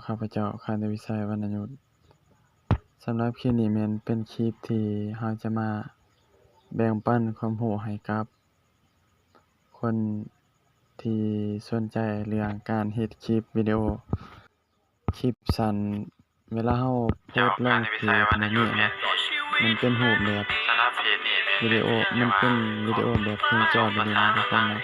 ຂ້າພະເຈົ້າ ຄານທະວິໄຊ ວັນນະຍຸດ. ສຳລັບຄລິບນີ້ແມ່ນເປັນຄລິບທີ່ເຮົາຈະມາແບ່ງປັນຄວາມຮູ້ໃຫ້ກັບຄົນທີ່ສົນໃຈເລື່ອງການເຮັດຄລິບວິດີໂອ ຄລິບສັ້ນ. ເວລາເຮົາໂພສລົງເພຈແບບນີ້ນະ ມັນເປັນຮູບແບບວິດີໂອ ມັນເປັນວິດີໂອແບບເຄື່ອງຈ່ອຍແບບນີ້ນະ ທຸກຄົນນະ.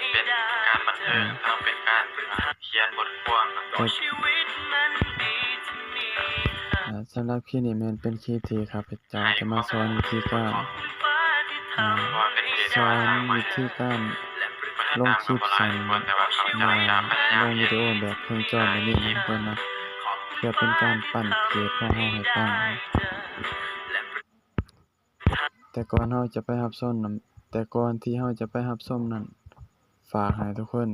ສຳລັບຄລິບນີ້ແມ່ນເປັນຄລິບທີ່ຂ້າພະເຈົ້າຈະມາສອນວິທີການ ສອນວິທີການລົງຄລິບສັ້ນ ຫຼືວ່າລົງວິດີໂອແບບເຄື່ອງຈ່ອຍແບບນີ້ນະ ທຸກຄົນນະ ເພື່ອເປັນການປັ້ນເພຈຂອງເຮົາໃຫ້ປັງ. ແຕ່ກ່ອນເຮົາຈະໄປຮັບຊົມນຳ ແຕ່ກ່ອນທີ່ເຮົາຈະໄປຮັບຊົມນັ້ນ ຝາກໃຫ້ທຸກຄົນ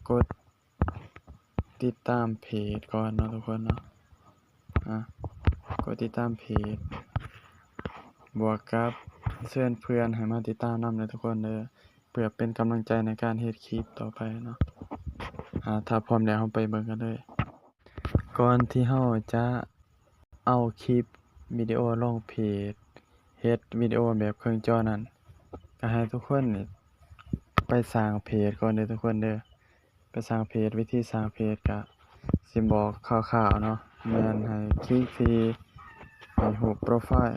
ກົດຕິດຕາມເພຈກ່ອນເນາະ ທຸກຄົນເນາະ. ອາ ກົດຕິດຕາມເພຈ ບວກກັບເຊີນເພື່ອນໃຫ້ມາຕິດຕາມນຳເດີ ທຸກຄົນເດີ ເພື່ອເປັນກຳລັງໃຈໃນການເຮັດຄລິບຕໍ່ໄປເນາະ. ອາ ຖ້າພ້ອມແລ້ວ ເຮົາໄປເບິ່ງກັນເລີຍ. ກ່ອນທີ່ເຮົາຈະເອົາຄລິບວິດີໂອລົງເພຈ ເຮັດວິດີໂອແບບເຄື່ອງຈ່ອຍນັ້ນ ກະໃຫ້ທຸກຄົນນີ້ໄປສ້າງເພຈກ່ອນເດີ ທຸກຄົນເດີ. ໄປສ້າງເພຈ ວິທີສ້າງເພຈກະຊິບອກຄ່າວໆເນາະ ແມ່ນໃຫ້ຄລິກທີ່ໃນຮູບໂປຣໄຟລ໌.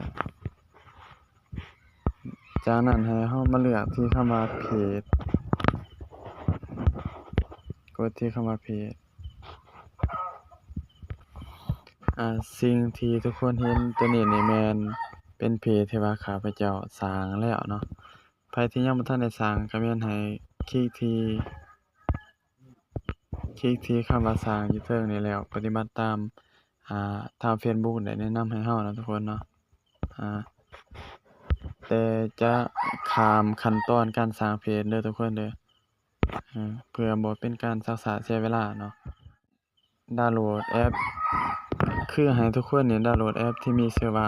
ຈາກນັ້ນໃຫ້ເຮົາມາເລືອກທີ່ຄຳວ່າເພຈ ກົດທີ່ຄຳວ່າເພຈ. ອາ ສິ່ງທີ່ທຸກຄົນເຫັນຕົວນີ້ນີ້ແມ່ນເປັນເພຈທີ່ວ່າຂ້າພະເຈົ້າສ້າງແລ້ວເນາະ. ໃຜທີ່ຍັງບໍ່ທັນໄດ້ສ້າງ ກະແມ່ນໃຫ້ຄລິກທີ່ ຄລິກທີ່ຄຳວ່າສ້າງຢູ່ເທິງນີ້ແລ້ວ ປະຕິບັດຕາມ ອາ ທາງເຟສບຸກໄດ້ແນະນຳໃຫ້ເຮົານະ ທຸກຄົນເນາະ. ອາ ແຕ່ຈະຂ້າມຂັ້ນຕອນການສ້າງເພຈເດີ ທຸກຄົນເດີ ເພື່ອບໍ່ເປັນການຊັກຊ້າເສຍເວລາເນາະ. ດາວໂຫຼດແອັບ ຄືໃຫ້ທຸກຄົນນີ້ດາວໂຫຼດແອັບທີ່ມີຊື່ວ່າ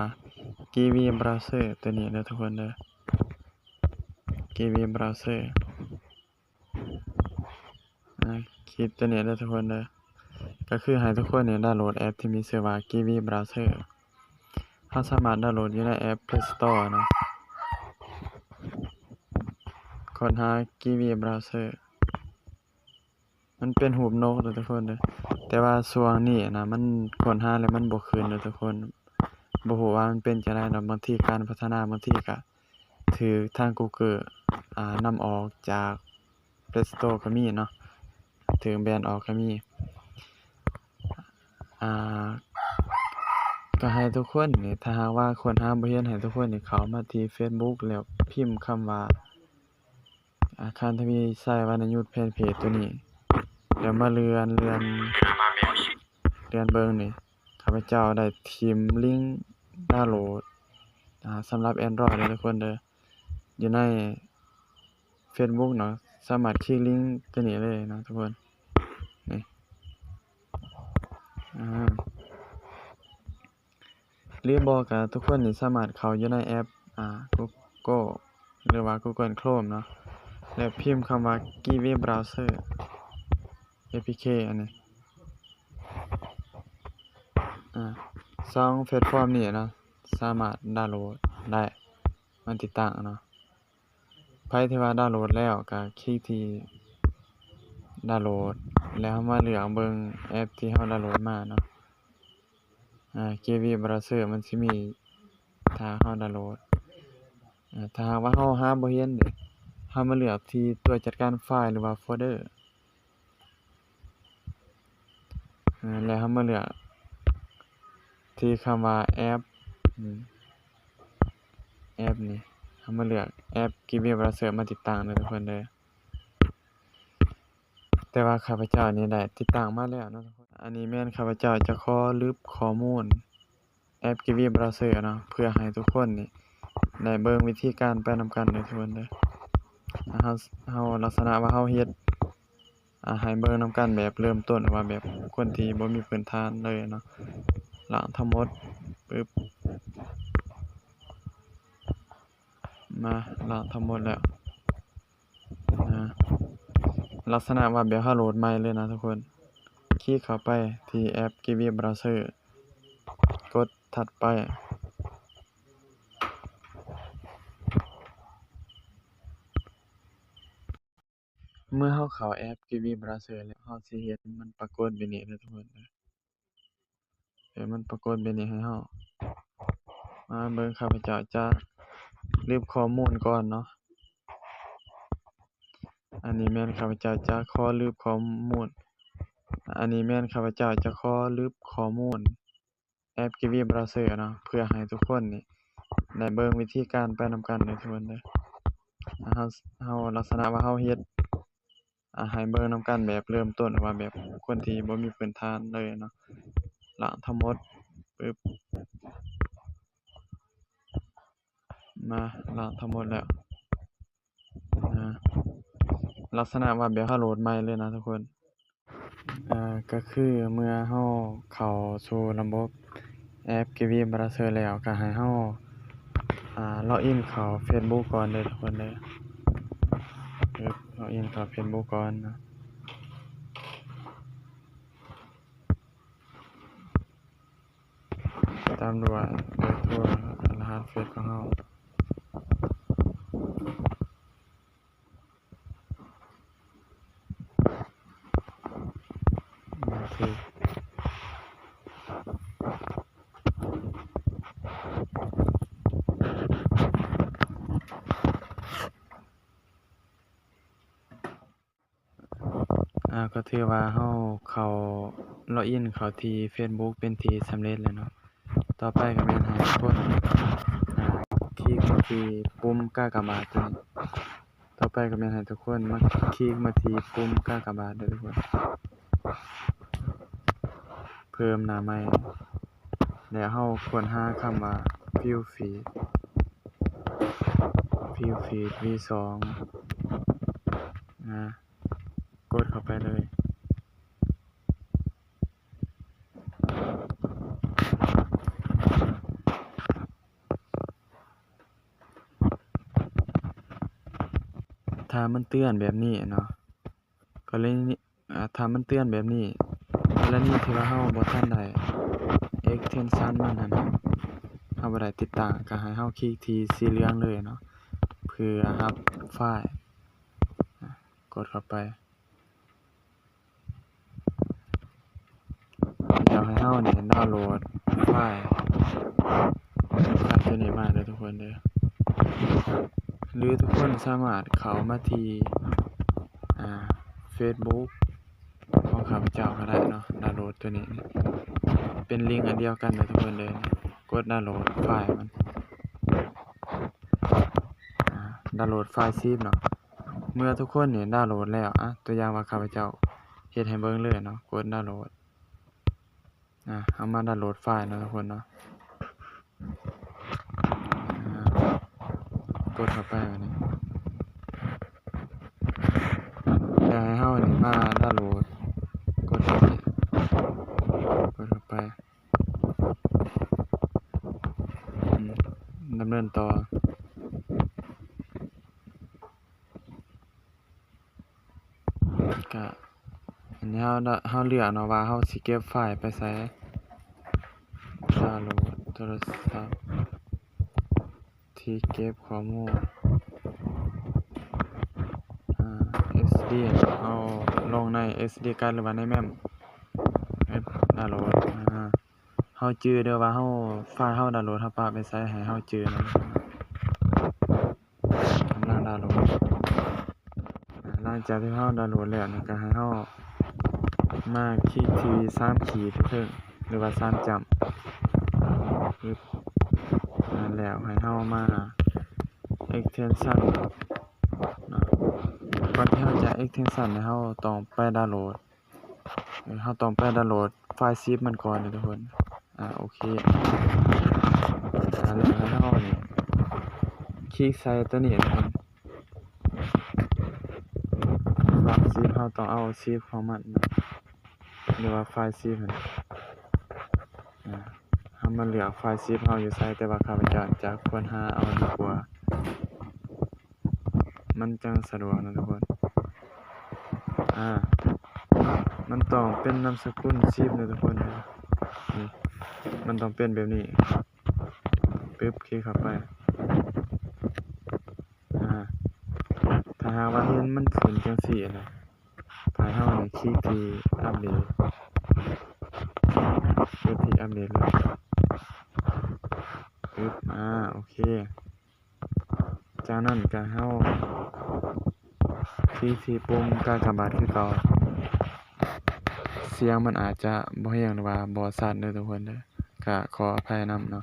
Kiwi Browser ຕົວນີ້ເດີ ທຸກຄົນເດີ Kiwi Browser. ອາ ຄລິກຕົວນີ້ເດີ ທຸກຄົນເດີ ກະຄືໃຫ້ທຸກຄົນນີ້ດາວໂຫຼດແອັບທີ່ມີຊື່ວ່າ Kiwi Browser. ເຮົາສາມາດດາວໂຫຼດຢູ່ໃນແອັບ Play Store ເນາະ ຄົ້ນຫາ Kiwi Browser. ມັນເປັນຮູບນົກເດີ ທຸກຄົນເດີ ແຕ່ວ່າຊ່ວງນີ້ນະ ມັນຄົ້ນຫາແລ້ວມັນບໍ່ຂຶ້ນເດີ ທຸກຄົນ. ບໍ່ຮູ້ວ່າມັນເປັນຈັ່ງໃດເນາະ ບາງທີການພັດທະນາ ບາງທີກະຖືກທາງ Google ອາ ນຳອອກຈາກ Play Store ກະມີເນາະ ຖືກແບນອອກກະມີ. ອາ ກະໃຫ້ທຸກຄົນນີ້ ຖ້າຫາກວ່າຄົ້ນຫາບໍ່ເຫັນ ໃຫ້ທຸກຄົນນີ້ເຂົ້າມາທີ່ເຟສບຸກ ແລ້ວພິມຄຳວ່າ ອາ ຄານທະວີໄຊ ວັນນະຍຸດ ແຟນເພຈຕົວນີ້ ແລ້ວມາເລື່ອນ ເລື່ອນ ເລື່ອນເບິ່ງນີ້ ຂ້າພະເຈົ້າໄດ້ຖິ້ມລິງດາວໂຫຼດ ອາ ສຳລັບ Android ເດີ ທຸກຄົນເດີ ຢູ່ໃນເຟສບຸກເນາະ. ສາມາດຄລິກລິງຕົວນີ້ເລີຍເນາະ ທຸກຄົນ ນີ້ ອາ ຫຼືບໍ່ກະທຸກຄົນນີ້ສາມາດເຂົ້າຢູ່ໃນແອັບ ອາ Google ຫຼືວ່າ Google Chrome ເນາະ ແລ້ວພິມຄຳວ່າ Kiwi Browser ເອ ພີ ເຄ ອັນນີ້ ອາ ສອງແພລດຟອມນີ້ເນາະ ສາມາດດາວໂຫຼດໄດ້ ມັນຕິດຕັ້ງເນາະ. ໃຜທີ່ວ່າດາວໂຫຼດແລ້ວກະຄລິກທີ່ດາວໂຫຼດ ແລ້ວເຮົາມາເລືອກເບິ່ງແອັບທີ່ເຮົາດາວໂຫຼດມາເນາະ. ອາ Kiwi Browser ມັນຊິມີຖ້າເຮົາດາວໂຫຼດ. ອາ ຖ້າຫາກວ່າເຮົາຫາບໍ່ເຫັນເດ ເຮົາມາເລືອກທີ່ຕົວຈັດການໄຟລ໌ ຫຼືວ່າໂຟນເດີ ອາ ແລ້ວເຮົາມາເລືອກທີ່ຄຳວ່າແອັບ ອາ ແອັບນີ້ ເຮົາມາເລືອກແອັບ Kiwi Browser ມາຕິດຕັ້ງເດີ ທຸກຄົນເດີ. ແຕ່ວ່າຂ້າພະເຈົ້ານີ້ໄດ້ຕິດຕັ້ງມາແລ້ວເນາະ ອັນນີ້ແມ່ນຂ້າພະເຈົ້າຈະຂໍລຶບຂໍ້ມູນແອັບ Kiwi Browser ເນາະ ເພື່ອໃຫ້ທຸກຄົນນີ້ໄດ້ເບິ່ງວິທີການໄປນຳກັນເດີ ທຸກຄົນເດີ. ເຮົາ ເຮົາລັກສະນະວ່າເຮົາເຮັດ ອາ ໃຫ້ເບິ່ງນຳກັນແບບເລີ່ມຕົ້ນ ວ່າແບບຄົນທີ່ບໍ່ມີພື້ນຖານເລີຍເນາະ. ລ້າງທັງໝົດ ປຶບ ມາ ລ້າງທັງໝົດແລ້ວ ອາ ລັກສະນະວ່າແບບເຮົາໂຫຼດໃໝ່ເລີຍນະ ທຸກຄົນ. ຄ ຄລິກເຂົ້າໄປທີ່ແອັບ Kiwi Browser ກົດຖັດໄປ. ເມື່ອເຮົາເຂົ້າແອັບ Kiwi Browser ແລ້ວ ເຮົາຊິເຫັນມັນປາກົດແບບນີ້ເດີທຸກຄົນເດີ. ເອີ ມັນປາກົດແບບນີ້ໃຫ້ເຮົາ. ມາເບິ່ງ ຂ້າພະເຈົ້າຈະລຶບຂໍ້ມູນກ່ອນເນາະ. ອັນນີ້ແມ່ນຂ້າພະເຈົ້າຈະຂໍລຶບຂໍ້ມູນ. ອັນນີ້ແມ່ນຂ້າພະເຈົ້າຈະຂໍລຶບຂໍ້ມູນແອັບ Kiwi Browser ເນາະ ເພື່ອໃຫ້ທຸກຄົນນີ້ໄດ້ເບິ່ງວິທີການໄປນຳກັນເດີທຸກຄົນເດີ. ເຮົາ ເຮົາລັກສະນະວ່າເຮົາເຮັດ ອ່າ ໃຫ້ເບິ່ງນຳກັນແບບເລີ່ມຕົ້ນ ວ່າແບບຄົນທີ່ບໍ່ມີພື້ນຖານເລີຍເນາະ. ລ້າງທັງໝົດ ປຶບ ມາ ລ້າງທັງໝົດແລ້ວ ອ່າ ລັກສະນະວ່າແບບເຮົາໂຫຼດໃໝ່ເລີຍນະທຸກຄົນ. ອ່າ ກໍຄືເມື່ອເຮົາເຂົ້າສູ່ລະບົບແອັບ Kiwi Browser ແລ້ວ ກໍໃຫ້ເຮົາ ອ່າ ລັອກອິນເຂົ້າ Facebook ກ່ອນເດີທຸກຄົນເດີ. ເອີ ລັອກອິນເຂົ້າ Facebook ກ່ອນເນາະ. ຕາມດ້ວຍເບີໂທ ແລະ ລະຫັດເຟສຂອງເຮົາ. ອ່າ ກໍຖືວ່າເຮົາເຂົ້າ ລັອກອິນເຂົ້າທີ່ Facebook ເປັນທີ່ສຳເລັດແລ້ວເນາະ. ຕໍ່ໄປກໍແມ່ນໃຫ້ຄົນ ອ່າ ຄລິກເຂົ້າທີ່ປຸ່ມກາກະບາດຕົວນີ້. ຕໍ່ໄປກໍແມ່ນໃຫ້ທຸກຄົນມາຄລິກມາທີ່ປຸ່ມກາກະບາດເດີທຸກຄົນ. ເພີ່ມໜ້າໃໝ່ ແລ້ວເຮົາຄົ້ນຫາຄຳວ່າ Field Feed Field Feed ວີສອງ ນະ ກົດເຂົ້າໄປເລີຍ. ຖ້າມັນເຕືອນແບບນີ້ເນາະ ກໍເລີຍ ອ່າ ຖ້າມັນເຕືອນແບບນີ້ ກໍລະນີທີ່ວ່າເຮົາບໍ່ທັນໄດ້ extension ມັນຫັ້ນນະ ເຮົາບໍ່ໄດ້ຕິດຕັ້ງ ກໍໃຫ້ເຮົາຄລິກທີ່ສີເຫຼືອງເລີຍເນາະ ເພື່ອຮັບໄຟລ໌ ກົດເຂົ້າໄປ. ຢາກໃຫ້ເຮົານີ້ດາວໂຫຼດໄຟລ໌ ໄຟລ໌ໂຕນີ້ມາເດີທຸກຄົນເດີ ຫຼືທຸກຄົນສາມາດເຂົ້າມາທີ່ ອ່າ Facebook ຂອງຂ້າພະເຈົ້າກໍໄດ້ເນາະ ດາວໂຫຼດໂຕນີ້ ເປັນລິງອັນດຽວກັນເດີທຸກຄົນເດີ. ກົດດາວໂຫຼດໄຟລ໌ມັນ ອ່າ ດາວໂຫຼດໄຟລ໌ຊິບເນາະ. ເມື່ອທຸກຄົນນີ້ດາວໂຫຼດແລ້ວ ອ່າ ຕົວຢ່າງວ່າຂ້າພະເຈົ້າເຮັດໃຫ້ເບິ່ງເລີຍເນາະ ກົດດາວໂຫຼດ ອ່າ ເຮົາມາດາວໂຫຼດໄຟລ໌ເນາະທຸກຄົນເນາະ. ອ່າ ກົດເຂົ້າໄປບາດນີ້ ແລ້ວໃຫ້ເຮົານີ້ມາດາວໂຫຼດ ກົດເຂົ້າໄປ ກົດເຂົ້າໄປ ອືມ ດຳເນີນຕໍ່. ກະອັນນີ້ເຮົາ ເຮົາເລືອກເນາະວ່າເຮົາຊິເກັບໄຟລ໌ໄປໃສ ດາວໂຫຼດໂທລະສັບທີ່ເກັບຂໍ້ມູນ ອ່າ ເອັສດີ ເຮົາລົງໃນ ເອັສດີ ກາດ ຫຼືວ່າໃນແມມ ເຮັດດາວໂຫຼດ ອ່າ ເຮົາຈື່ເດີວ່າເຮົາ ໄຟລ໌ເຮົາດາວໂຫຼດ ເຮົາປະໄປໃສ ໃຫ້ເຮົາຈື່ນຳ. ກຳລັງດາວໂຫຼດ ອ່າ ຫຼັງຈາກທີ່ເຮົາດາວໂຫຼດແລ້ວນີ້ ກໍໃຫ້ເຮົາມາຄລິກທີ່ສາມຂີດເທິງ ຫຼືວ່າສາມຈ້ຳ ປຶບ ອ່າ ແລ້ວໃຫ້ເຮົາມາ extension ເນາະ. ກ່ອນທີ່ເຮົາຈະ extension ນີ້ ເຮົາຕ້ອງໄປດາວໂຫຼດ ເຮົາຕ້ອງໄປດາວໂຫຼດໄຟລ໌ຊິບມັນກ່ອນເດີທຸກຄົນ. ອ່າ ໂອເຄ ອ່າ ແລ້ວໃຫ້ເຮົານີ້ຄລິກໃສ່ຕົວນີ້ເດີທຸກຄົນ. ໄຟລ໌ຊິບ ເຮົາຕ້ອງເອົາຊິບຂອງມັນເນາະ ຫຼືວ່າໄຟລ໌ຊິບຫັ້ນ ອ່າ ເຮົາມາເລືອກໄຟລ໌ຊິບເຮົາຢູ່ໃສ ແຕ່ວ່າຂ້າພະເຈົ້າຈະຄົ້ນຫາເອົາດີກວ່າ ມັນຈັ່ງສະດວກນະທຸກຄົນ. ອ່າ ມັນຕ້ອງເປັນນາມສະກຸນຊິບເດີທຸກຄົນ. ນີ້ ມັນຕ້ອງເປັນແບບນີ້. ປຶບ ຄລິກເຂົ້າໄປ. ອາ ຖ້າຫາກວ່າເຫັນມັນຂຶ້ນຈັ່ງຊີ້ນະ ໃຫ້ເຮົານີ້ຄລິກທີ່ອັບເດດ ເຮັດທີ່ອັບເດດເລີຍ. ປຶບ ອາ ໂອເຄ. ຈາກນັ້ນກະເຮົາຄລິກທີ່ປຸ່ມກາກະບາດຄືເກົ່າ. ສຽງມັນອາດຈະບໍ່ແຮງ ຫຼືວ່າບໍ່ຊັດເດີທຸກຄົນເດີ ກະຂໍອະໄພນຳເນາະ.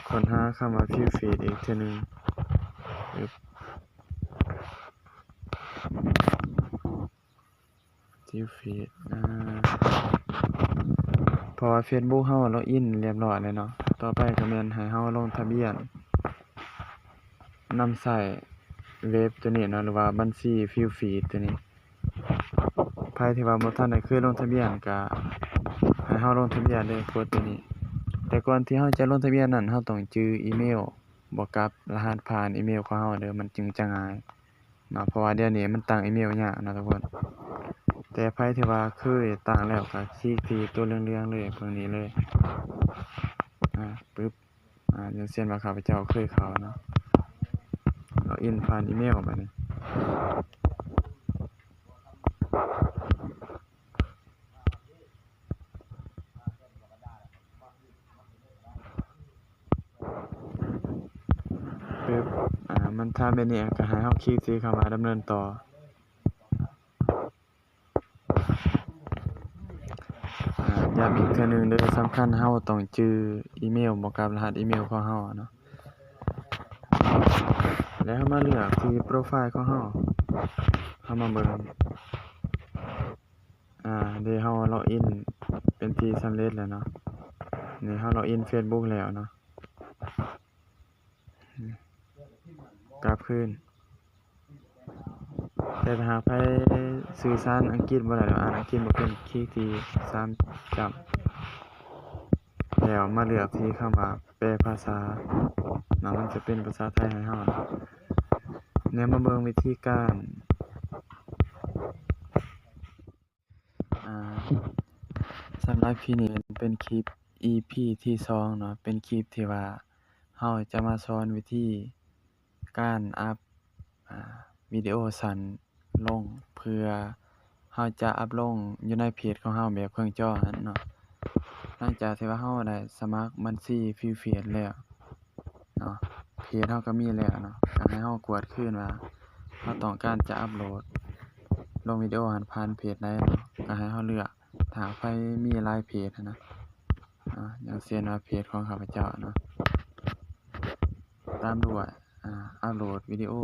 ຄົ້ນຫາຄຳວ່າ View Feed ອີກເທື່ອໜຶ່ງ. ປຶບ View Feed ອາ ເພາະວ່າ Facebook ເຮົາລັອກອິນລຽບຮ້ອຍແລ້ວເນາະ. ຕໍ່ໄປກະແມ່ນໃຫ້ເຮົາລົງທະບຽນນຳໃຊ້ເວັບໂຕນີ້ເນາະ ຫຼືວ່າບັນຊີ View Feed ໂຕນີ້. ໃຜທີ່ວ່າບໍ່ທັນໄດ້ເຄີຍລົງທະບຽນ ກະໃຫ້ເຮົາລົງທະບຽນເດີ ກົດໂຕນີ້. ແຕ່ກ່ອນທີ່ເຮົາຈະລົງທະບຽນນັ້ນ ເຮົາຕ້ອງຈື່ອີເມວ ບວກກັບລະຫັດຜ່ານອີເມວຂອງເຮົາເດີ ມັນຈຶ່ງຈະງ່າຍເນາະ. ເພາະວ່າດຽວນີ້ມັນຕັ້ງອີເມວຍາກເນາະທຸກຄົນ. ແຕ່ໃຜທີ່ວ່າເຄີຍຕັ້ງແລ້ວ ກະຄລິກທີ່ໂຕເຫຼືອງໆເລີຍ ເບິ່ງນີ້ເລີຍ. ອາ ປຶບ ອາ ຢ່າງເຊັ່ນວ່າຂ້າພະເຈົ້າເຄີຍເຂົ້າເນາະ ລັອກອິນຜ່ານອີເມວບາດນີ້. ປຶບ ອາ ມັນຖາມແບບນີ້ ກະໃຫ້ເຮົາຄລິກທີ່ຄຳວ່າດຳເນີນຕໍ່. ອາ ຢ້ຳອີກເທື່ອໜຶ່ງເດີ ສຳຄັນເຮົາຕ້ອງຈື່ອີເມວບວກກັບລະຫັດອີເມວຂອງເຮົາເນາະ. ແລ້ວເຮົາມາເລືອກທີ່ໂປຣໄຟລ໌ຂອງເຮົາ ເຮົາມາເບິ່ງ ອາ ເດ ເຮົາລັອກອິນເປັນທີ່ສຳເລັດແລ້ວເນາະ. ນີ້ເຮົາລັອກອິນ Facebook ແລ້ວເນາະ. ກັບຄືນ. ແຕ່ຖ້າຫາກໃຜສື່ສານອັງກິດບໍ່ໄດ້ ຫຼືອ່ານອັງກິດບໍ່ເປັນ ຄລິກທີ່ສາມຈ້ຳ ແລ້ວມາເລືອກທີ່ຄຳວ່າແປພາສາເນາະ ມັນຈະເປັນພາສາໄທໃຫ້ເຮົາ. ແລ້ວມາເບິ່ງວິທີການ ອາ ສຳລັບຄລິບນີ້ເປັນຄລິບ ອີພີ ທີສອງເນາະ ເປັນຄລິບທີ່ວ່າເຮົາຈະມາສອນວິທີການອັບ ອາ ວິດີໂອສັ້ນລົງ ເພື່ອເຮົາຈະອັບລົງຢູ່ໃນເພຈຂອງເຮົາແບບເຄິ່ງຈໍຫັ້ນເນາະ. ຫຼັງຈາກທີ່ວ່າເຮົາໄດ້ສະໝັກບັນຊີ View Feed ແລ້ວ ເນາະ ເພຈເຮົາກະມີແລ້ວເນາະ ກະໃຫ້ເຮົາກວດຄືນວ່າເຮົາຕ້ອງການຈະອັບໂຫຼດລົງວິດີໂອຫັ້ນຜ່ານເພຈໃດເນາະ ກະໃຫ້ເຮົາເລືອກ. ຖ້າໃຜມີຫຼາຍເພຈຫັ້ນນະ ເນາະ ຢ່າງເຊັ່ນວ່າເພຈຂອງຂ້າພະເຈົ້າເນາະ ຕາມດ້ວຍ ອາ ອັບໂຫຼດວິດີໂອ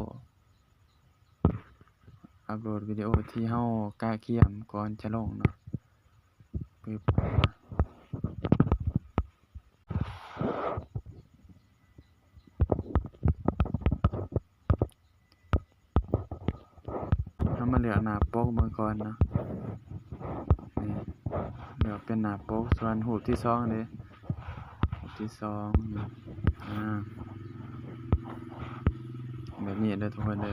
ອັບໂຫຼດວິດີໂອທີ່ເຮົາກະກຽມກ່ອນຈະລົງເນາະ. ປຶບ ເຮົາມາເລືອກໜ້າປົກເບິ່ງກ່ອນເນາະ. ນີ້ ເລືອກເປັນໜ້າປົກ. ສ່ວນຮູບທີສອງເດ ຮູບທີສອງ ອາ ແບບນີ້ເດີທຸກຄົນເດີ.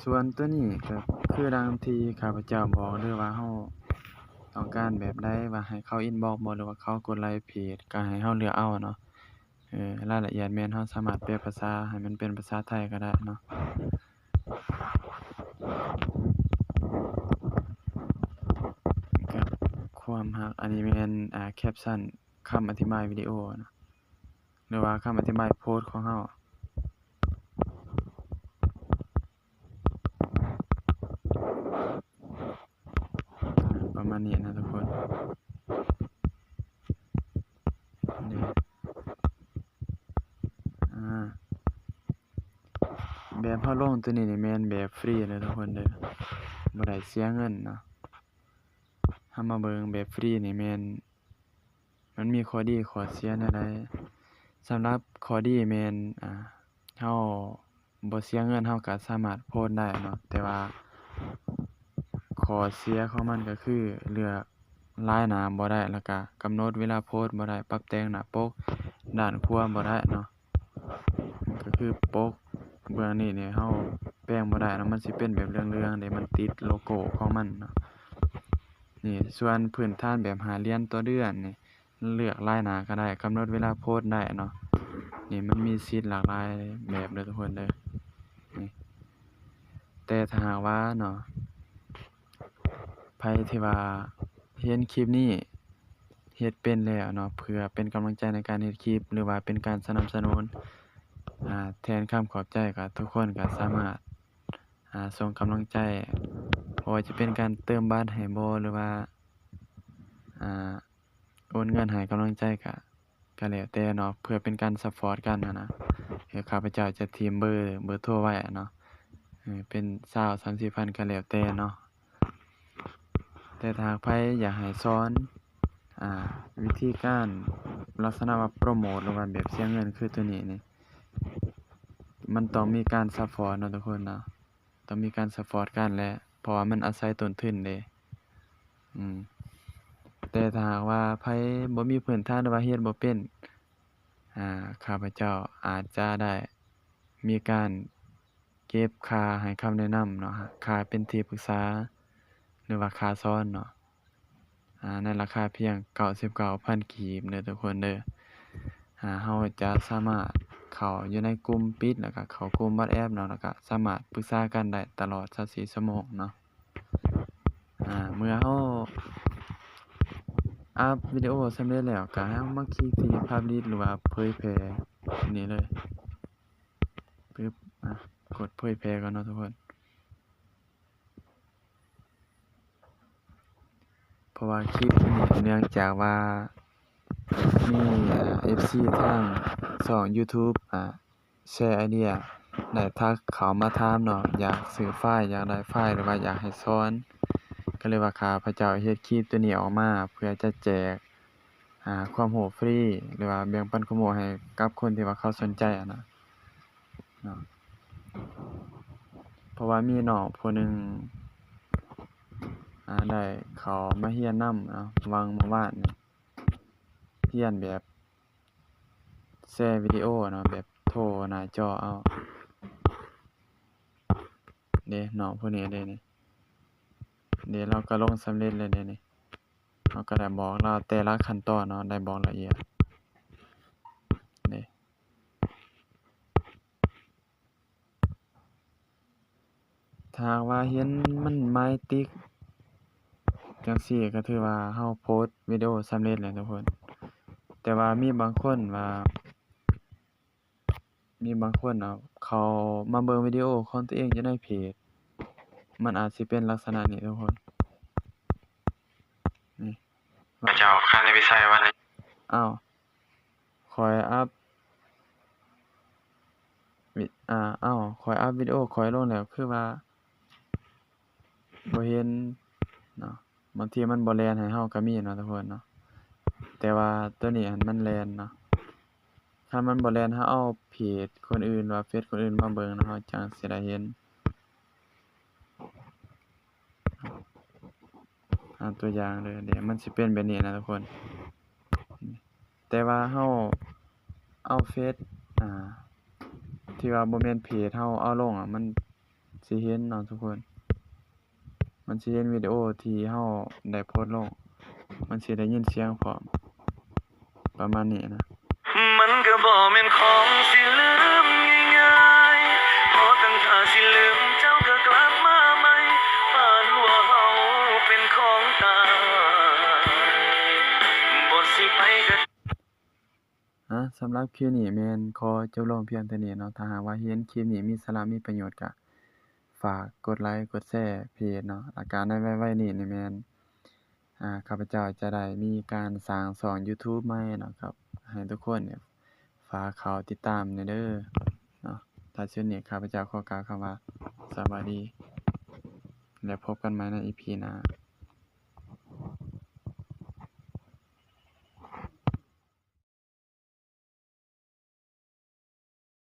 ສ່ວນໂຕນີ້ກະຄືດັ່ງທີ່ຂ້າພະເຈົ້າບອກເດີ ວ່າເຮົາຕ້ອງການແບບໃດ ວ່າໃຫ້ເຂົາອິນບັອກບໍ ຫຼືວ່າເຂົາກົດໄລເພຈ ກະໃຫ້ເຮົາເລືອກເອົາເນາະ. ເອີ ລາຍລະອຽດແມ່ນເຮົາສາມາດແປພາສາໃຫ້ມັນເປັນພາສາໄທກະໄດ້ເນາະ. ກັບຄວາມຮັກ ອັນນີ້ແມ່ນ ອາ ແຄັບຊັນ ຄຳອະທິບາຍວິດີໂອເນາະ ຫຼືວ່າຄຳອະທິບາຍໂພສຂອງເຮົາ. ປະມານນີ້ນະທຸກຄົນ. ນີ້ ອາ ແບບເຮົາລົງໂຕນີ້ນີ້ແມ່ນແບບຟຣີເດີທຸກຄົນເດີ ບໍ່ໄດ້ເສຍເງິນເນາະ. ເຮົາມາເບິ່ງແບບຟຣີນີ້ແມ່ນ ມັນມີຂໍ້ດີຂໍ້ເສຍແນວໃດ? ສຳລັບຂໍ້ດີແມ່ນ ອາ ເຮົາບໍ່ເສຍເງິນ ເຮົາກະສາມາດໂພສໄດ້ເນາະ, ແຕ່ວ່າຂໍ້ເສຍຂອງມັນກະຄືເລືອກລາຍໜ້າບໍ່ໄດ້ ແລ້ວກະກຳນົດເວລາໂພສບໍ່ໄດ້, ປັບແຕ່ງໜ້າປົກດ້ານຂວາບໍ່ໄດ້ເນາະ. ກະຄືປົກ ເບື້ອງນີ້ນີ້ເຮົາແປງບໍ່ໄດ້ເນາະ ມັນຊິເປັນແບບເຫຼືອງໆເດ້ ມັນຕິດໂລໂກ້ຂອງມັນເນາະ. ນີ້ ສ່ວນພື້ນຖານແບບຫ້າຫຼຽນຕໍ່ເດືອນນີ້ ເລືອກລາຍໜ້າກໍໄດ້ ກຳນົດເວລາໂພສໄດ້ເນາະ. ນີ້ ມັນມີສິດຫຼາກຫຼາຍແບບເດີທຸກຄົນເດີ. ນີ້ ແຕ່ຖ້າຫາກວ່າເນາະ ໃຜທີ່ວ່າເຫັນຄລິບນີ້ເຮັດເປັນແລ້ວເນາະ ເພື່ອເປັນກຳລັງໃຈໃນການເຮັດຄລິບ ຫຼືວ່າເປັນການສະໜັບສະໜູນ ອາ ແທນຄຳຂອບໃຈ ກໍທຸກຄົນກໍສາມາດ ອາ ສົ່ງກຳລັງໃຈ ບໍ່ວ່າຈະເປັນການເຕີມບັດໃຫ້ບໍ ຫຼືວ່າ ອາ ໂອນເງິນໃຫ້ກຳລັງໃຈ ກະ ກະແລ້ວແຕ່ເນາະ ເພື່ອເປັນການຊັບພອດກັນຫັ້ນນະ. ເອີ ຂ້າພະເຈົ້າຈະຖິ້ມເບີ ເບີໂທໄວ້ເນາະ ເອີ ເປັນຊາວ ສາມສິບພັນ ກະແລ້ວແຕ່ເນາະ. ແຕ່ຖ້າຫາກໃຜຢາກໃຫ້ສອນ ອາ ວິທີການລັກສະນະວ່າໂປຣໂມດ ຫຼືວ່າແບບເສຍເງິນຄືໂຕນີ້ນີ້ ມັນຕ້ອງມີການຊັບພອດເນາະທຸກຄົນເນາະ. ຕ້ອງມີການຊັບພອດກັນແຫຼະ ເພາະວ່າມັນອາໄສຕົ້ນທຶນເດ້. ອືມ ແຕ່ຖ້າຫາກວ່າໃຜບໍ່ມີພື້ນຖານ ຫຼືວ່າເຮັດບໍ່ເປັນ ອາ ຂ້າພະເຈົ້າອາດຈະໄດ້ມີການເກັບຄ່າໃຫ້ຄຳແນະນຳເນາະ ຄ່າເປັນທີ່ປຶກສາ ຫຼືວ່າຄ່າສອນເນາະ. ອາ ໃນລາຄາພຽງເກົ້າສິບເກົ້າພັນກີບເດີທຸກຄົນເດີ. ອາ ເຮົາຈະສາມາດເຂົ້າຢູ່ໃນກຸ່ມປິດ ແລ້ວກະເຂົ້າກຸ່ມວັອດແອັບເນາະ ແລ້ວກະສາມາດປຶກສາກັນໄດ້ຕະຫຼອດຊາວສີ່ຊົ່ວໂມງເນາະ. ອາ ເມື່ອເຮົາອັບວິດີໂອສຳເລັດແລ້ວ ກະໃຫ້ເຮົາມາຄລິກທີ່ Publish ຫຼືວ່າເຜີຍແຜ່ ນີ້ເລີຍ ປຶບ ອາ ກົດເຜີຍແຜ່ກ່ອນເນາະທຸກຄົນ. ເພາະວ່າຄລິບນີ້ ເນື່ອງຈາກວ່າມີ ເອີ ເອັຟຊີທາງຊ່ອງ YouTube ອາ ແຊໄອເດຍ ໄດ້ທັກເຂົ້າມາຖາມເນາະ ຢາກຊື້ໄຟລ໌ ຢາກໄດ້ໄຟລ໌ ຫຼືວ່າຢາກໃຫ້ສອນ ກໍເລີຍວ່າຂ້າພະເຈົ້າເຮັດຄລິບໂຕນີ້ອອກມາ ເພື່ອຈະແຈກ ອາ ຄວາມຮູ້ຟຣີ ຫຼືວ່າແບ່ງປັນຄວາມຮູ້ໃຫ້ກັບຄົນທີ່ວ່າເຂົາສົນໃຈຫັ້ນນະ. ເນາະ ເພາະວ່າມີນ້ອງຜູ້ໜຶ່ງ ອາ ໄດ້ເຂົ້າມາຮຽນນຳເນາະ ຫວ່າງມື້ວານນີ້ ຮຽນແບບແຊວິດີໂອເນາະ ແບບໂທໜ້າຈໍເອົາເດ້ ນ້ອງຜູ້ນີ້ເດ້ນີ້ ເດ້ ລາວກໍລົງສຳເລັດແລ້ວເດ້ນີ້. ເຮົາກໍໄດ້ບອກລາວແຕ່ລະຂັ້ນຕອນເນາະ ໄດ້ບອກລະອຽດເດ້. ຖ້າຫາກວ່າເຫັນມັນໝາຍຕິກຈັ່ງຊີ້ ກໍຖືວ່າເຮົາໂພສວິດີໂອສຳເລັດແລ້ວທຸກຄົນ. ແຕ່ວ່າມີບາງຄົນວ່າ ມີບາງຄົນເນາະ ເຂົ້າມາເບິ່ງວິດີໂອຂອງຕົວເອງຢູ່ໃນເພຈ ມັນອາດຊິເປັນລັກສະນະນີ້ທຸກຄົນ. ນີ້ ເຈົ້າ ຄັນໄດ້ໄປໃຊ້ວັນນີ້ ອ້າວ ຂ້ອຍອັບ ວິ ອາ ອ້າວ ຂ້ອຍອັບວິດີໂອຂ້ອຍລົງແລ້ວ ຄືວ່າ ບໍ່ເຫັນເນາະ. ບາງທີມັນບໍ່ແລ່ນໃຫ້ເຮົາກໍມີເນາະທຸກຄົນເນາະ ແຕ່ວ່າໂຕນີ້ຫັ້ນມັນແລ່ນເນາະ. ຄັນມັນບໍ່ແລ່ນ ເຮົາເອົາເພຈຄົນອື່ນ ຫຼືວ່າເຟສຄົນອື່ນມາເບິ່ງເນາະ ເຮົາຈັ່ງຊິໄດ້ເຫັນ. ອາ ຕົວຢ່າງເດີ ເດ ມັນຊິເປັນແບບນີ້ນະທຸກຄົນ. ແຕ່ວ່າເຮົາເອົາເຟສ ອາ ທີ່ວ່າບໍ່ແມ່ນເພຈເຮົາເອົາລົງອະ ມັນຊິເຫັນເນາະທຸກຄົນ. ມັນຊິເຫັນວິດີໂອທີ່ເຮົາໄດ້ໂພສລົງ ມັນຊິໄດ້ຍິນສຽງພ້ອມ ປະມານນີ້ນະ. ມັນກໍບໍ່ແມ່ນຂອງຊິລືມງ່າຍໆ ບໍ່ຕັ້ງທ່າຊິລືມເຈົ້າກໍກັບມາໃໝ່ ປານວ່າເຮົາເປັນຂອງຕາຍ ບໍ່ຊິໄປກໍ ອາ ສຳລັບຄລິບນີ້ແມ່ນຂໍຈົບລົງພຽງເທົ່ານີ້ເນາະ. ຖ້າຫາກວ່າເຫັນຄລິບນີ້ມີສາລະ ມີປະໂຫຍດ ກະຝາກກົດໄລ ກົດແຊເພຈເນາະ. ແລ້ວກະໃນໄວໆນີ້ນີ້ແມ່ນ ອາ ຂ້າພະເຈົ້າຈະໄດ້ມີການສ້າງຊ່ອງຢູທູບໃໝ່ເນາະ ກໍໃຫ້ທຸກຄົນນີ້ຝາກເຂົ້າຕິດຕາມແດ່ເດີເນາະ. ທ້າຍສຸດນີ້ ຂ້າພະເຈົ້າຂໍກ່າວຄຳວ່າ ສະບາຍດີ ແລະ ພົບກັນໃໝ່ໃນອີພີໜ້າ.